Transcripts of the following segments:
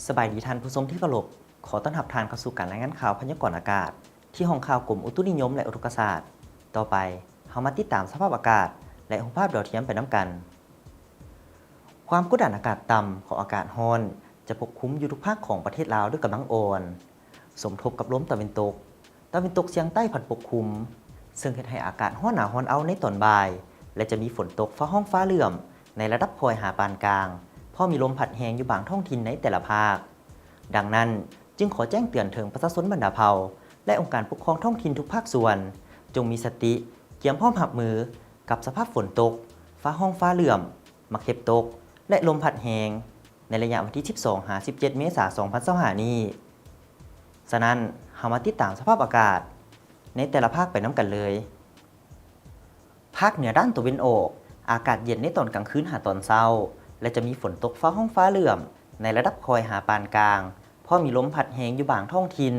ສະບາຍດີທ່ານຜູ້ຊົມທີ່ເຄົາລົບ, ຂໍຕ້ອນຮັບທ່ານເຂົ້າສູ່ການລາຍງານຂ່າວພະຍາກອນອາກາດ ທີ່ຫ້ອງຂ່າວກົມອຸຕຸນິຍົມ ແລະ ອຸທົກກະສາດ. ຕໍ່ໄປ, ເຮົາມາຕິດຕາມສະພາບອາກາດ ແລະ ຮູບພາບດາວທຽມໄປນຳກັນ. ຄວາມກົດດັນອາກາດຕ່ຳຂອງອາກາດຮ້ອນ ຈະປົກຄຸມຢູ່ທຸກພາກຂອງປະເທດລາວດ້ວຍກຳລັງອ່ອນ. ສົມທົບກັບລົມຕາເວັນຕົກ, ຕາເວັນຕົກສຽງໃຕ້ພັດປົກຄຸມ, ເຊິ່ງເຮັດໃຫ້ອາກາດຮ້ອນໜາວຮ້ອນເອົ້າໃນຕອນບ່າຍ ແລະ ຈະມີຝົນຕົກຟ້າຮ້ອງຟ້າເຫຼື້ອມໃນລະດັບຄ່ອຍຫາປານກາງ, ພໍມີລົມພັດແຮງຢູ່ບາງທ້ອງຖິ່ນໃນແຕ່ລະພາກ. ດັ່ງນັ້ນ, ຈຶ່ງຂໍແຈ້ງເຕືອນເຖິງປະຊາຊົນບັນດາເຜົ່າ ແລະ ອົງການປົກຄອງທ້ອງຖິ່ນທຸກພາກສ່ວນ, ຈົ່ງມີສະຕິ, ກຽມພ້ອມຮັບມືກັບສະພາບຝົນຕົກ, ຟ້າຮ້ອງຟ້າເຫຼື້ອມ, ໝາກເຫັບຕົກ ແລະ ລົມພັດແຮງ ໃນໄລຍະວັນທີສິບສອງ ຫາ ສິບເຈັດ ເມສາ ສອງພັນຊາວຫ້ານີ້. ສະນັ້ນ, ເຮົາມາຕິດຕາມສະພາບອາກາດໃນແຕ່ລະພາກໄປນຳກັນເລີຍ. ພາກເໜືອດ້ານຕາເວັນອອກ, ອາກາດເຢັນໃນຕອນກາງຄືນຫາຕອນເຊົ້າ ແລະ ຈະມີຝົນຕົກຟ້າຮ້ອງຟ້າເຫຼື້ອມໃນລະດັບຄ່ອຍຫາປານກາງ, ພໍມີລົມພັດແຮງຢູ່ບາງທ້ອງຖິ່ນ,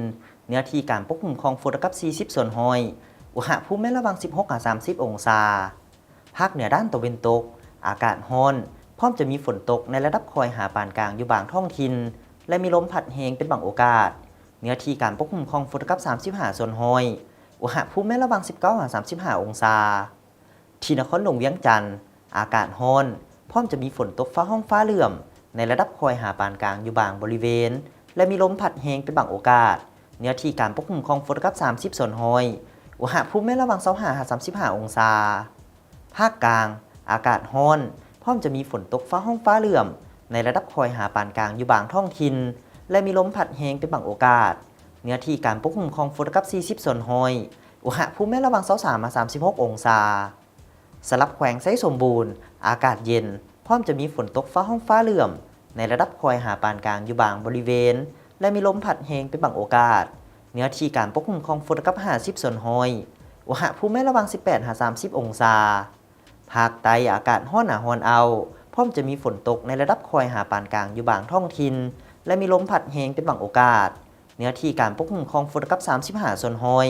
ເນື້ອທີ່ການປົກຄຸມຂອງຝົນລະດັບສີ່ສິບສ່ວນຮ້ອຍ, ອຸນຫະພູມແມ່ນລະຫວ່າງສິບຫົກຫາສາມສິບອົງສາ. ພາກເໜືອດ້ານຕາເວັນຕົກ, ອາກາດຮ້ອນ, ພ້ອມຈະມີຝົນຕົກໃນລະດັບຄ່ອຍຫາປານກາງຢູ່ບາງທ້ອງຖິ່ນ ແລະ ມີລົມພັດແຮງເປັນບາງໂອກາດ, ເນື້ອທີ່ການປົກຄຸມຂອງຝົນລະດັບສາມສິບຫ້າສ່ວນຮ້ອອຍ, ອຸນຫະພູມແມ່ນລະຫວ່າງສິບເກົ້າຫາສາມສິບຫ້າອົງສາ. ທີ່ນະຄອນຫຼວງວຽງຈັນ, ອາກາດຮ້ອນ, ພ້ອມຈະມີຝົນຕົກຟ້າຮ້ອງຟ້າເຫຼື້ອມໃນລະດັບຄ່ອຍຫາປານກາງຢູ່ບາງບໍລິເວນ ແລະ ມີລົມພັດແຮງເປັນບາງໂອກາດ, ເນື້ອທີ່ການປົກຄຸມຂອງຝົນລະດັບສາມສິບສ່ວນຮ້ອຍ, ອຸນຫະພູມແມ່ນລະຫວ່າງຊາວຫ້າຫາສາມສິບຫ້າອົງສາ. ພາກກາງ, ອາກາດຮ້ອນ, ພ້ອມຈະມີຝົນຕົກຟ້າຮ້ອງຟ້າເຫຼື້ອມໃນລະດັບຄ່ອຍຫາປານກາງຢູ່ບາງທ້ອງຖິ່ນ ແລະ ມີລົມພັດແຮງເປັນບາງໂອກາດ, ເນື້ອທີ່ການປົກຄຸມຂອງຝົນລະດັບສີ່ສິບສ່ວນຮ້ອຍ, ອຸນຫະພູມແມ່ນລະຫວ່າງຊາວສາມຫາສາມສິບຫົກອົງສາ. ສຳລັບແຂວງໄຊສົມບູນ, ອາກາດເຢັນ, ພ້ອມຈະມີຝົນຕົກຟ້າຮ້ອງຟ້າເຫຼື້ອມໃນລະດັບຄ່ອຍຫາປານກາງຢູ່ບາງບໍລິເວນ ແລະ ມີລົມພັດແຮງເປັນບາງໂອກາດ, ເນື້ອທີ່ການປົກຄຸມຂອງຝົນລະດັບຫ້າສິບສ່ວນຮ້ອຍ, ອຸນຫະພູມແມ່ນລະຫວ່າງສິບແປດຫາສາມສິບອົງສາ. ພາກໃຕ້, ອາກາດຮ້ອນໜາວຮ້ອນເອົ້າ, ພ້ອມຈະມີຝົນຕົກໃນລະດັບຄ່ອຍຫາປານກາງຢູ່ບາງທ້ອງຖິ່ນ ແລະ ມີລົມພັດແຮງເປັນບາງໂອກາດ, ເນື້ອທີ່ການປົກຄຸມຂອງຝົນລະດັບສາມສິບຫ້າສ່ວນຮ້ອຍ,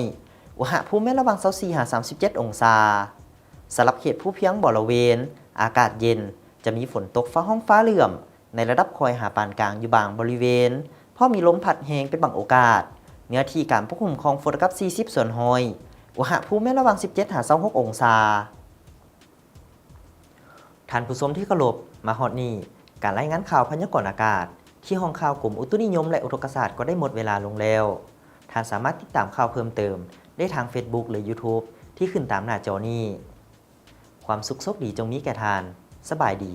ອຸນຫະພູມແມ່ນລະຫວ່າງຊາວສີ່ຫາສາມສິບເຈັດອົງສາ. ສຳລັບເຂດພູພຽງບໍລະເວນ, ອາກາດເຢັນ, ຈະມີຝົນຕົກຟ້າຮ້ອງຟ້າເຫຼື້ອມໃນລະດັບຄ່ອຍຫາປານກາງຢູ່ບາງບໍລິເວນ, ພໍມີລົມພັດແຮງເປັນບາງໂອກາດ, ເນື້ອທີ່ການປົກຄຸມຂອງຝົນລະດັບສີ່ສິບສ່ວນຮ້ອຍ, ອຸນຫະພູມແມ່ນລະຫວ່າງສິບເຈັດຫາຊາວຫົກອົງສາ. ທ່ານຜູ້ຊົມທີ່ເຄົາລົບ, ມາຮອດນີ້, ການລາຍງານຂ່າວພະຍາກອນອາກາດ ທີ່ຫ້ອງຂ່າວກົມອຸຕຸນິຍົມ ແລະ ອຸທົກກະສາດ ກໍໄດ້ໝົດເວລາລົງແລ້ວ. ທ່ານສາມາດຕິດຕາມຂ່າວເພີ່ມເຕີມໄດ້ທາງເຟສບຸກ ຫຼື ຢູທູບ ທີ່ຂຶ້ນຕາມໜ້າຈໍນີ້. ຄວາມສຸກໂຊກດີຈົ່ງມີແກ່ທ່ານ. ສະບາຍດີ.